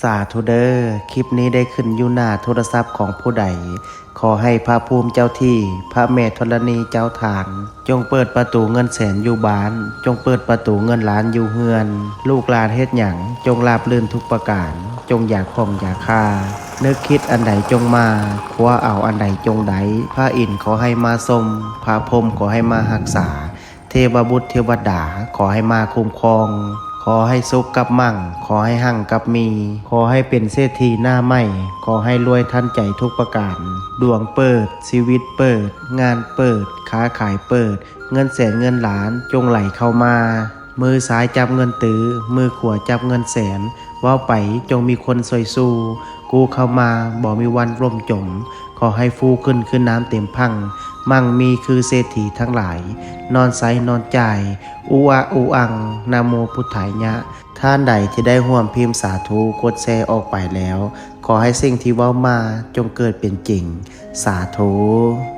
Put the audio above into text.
ສາທຸເດີ ຄລິບນີ້ໄດ້ຂຶ້ນຢູ່ໜ້າໂທລະສັບຂອງຜູ້ໃດ. ຂໍໃຫ້ພະພູມເຈົ້າທີ່, ພະແມ່ທໍລະນີເຈົ້າທານ ຈົ່ງເປີດປະຕູເງິນແສນຢູ່ບ້ານ, ຈົ່ງເປີດປະຕູເງິນລ້ານຢູ່ເຮືອນ. ລູກຫຼານເຮັດຫຍັງ ຈົ່ງລາບລື່ນທຸກປະການ, ຈົ່ງຢ່າຂ້ອງຢ່າຄາ. ນຶກຄິດອັນໃດຈົ່ງມາ, ຄວ້າເອົາອັນໃດຈົ່ງໄດ້. ພະອິນຂໍໃຫ້ມາຊົມ, ພະພົມຂໍໃຫ້ມາຮັກສາ. ເທວະບຸດເທວະດາ ຂໍໃຫ້ມາຄຸ້ມຄອງ. ຂໍໃຫ້ສຸກກັບມັ່ງ, ຂໍໃຫ້ຮັ່ງກັບມີ. ຂໍໃຫ້ເປັນເສດຖີໜ້າໃໝ່, ຂໍໃຫ້ລວຍທັນໃຈທຸກປະການ. ດວງເປີດ, ຊີວິດເປີດ, ງານເປີດ, ຄ້າຂາຍເປີດ, ເງິນແສນເງິນລ້ານຈົ່ງໄຫຼເຂົ້າມາ. ມືຊ້າຍຈັບເງິນຕື້, ມືຂວາຈັບເງິນແສນ. ເວົ້າໄປຈົ່ງມີຄົນຊ່ວຍສູ້, ກູ້ເຂົ້າມາບໍ່ມີວັນລົ້ມຈົມ. ຂໍໃຫ້ຟູຂຶ້ນຄືນ້ຳເຕັມພັ່ງ, ມັ່ງມີຄືເສດຖີທັງຫຼາຍ. ນອນໃຊ້ນອນຈ່າຍ, ອຸອະອຸອັງ, ນະໂມພຸດທາຍະ. ທ່ານໃດທີ່ໄດ້ຮ່ວມພິມສາທຸ ກົດແຊອອກໄປແລ້ວ, ຂໍໃຫ້ສິ່ງທີ່ເວົ້າມາຈົ່ງເກີດເປັນຈິງ. ສາທຸ.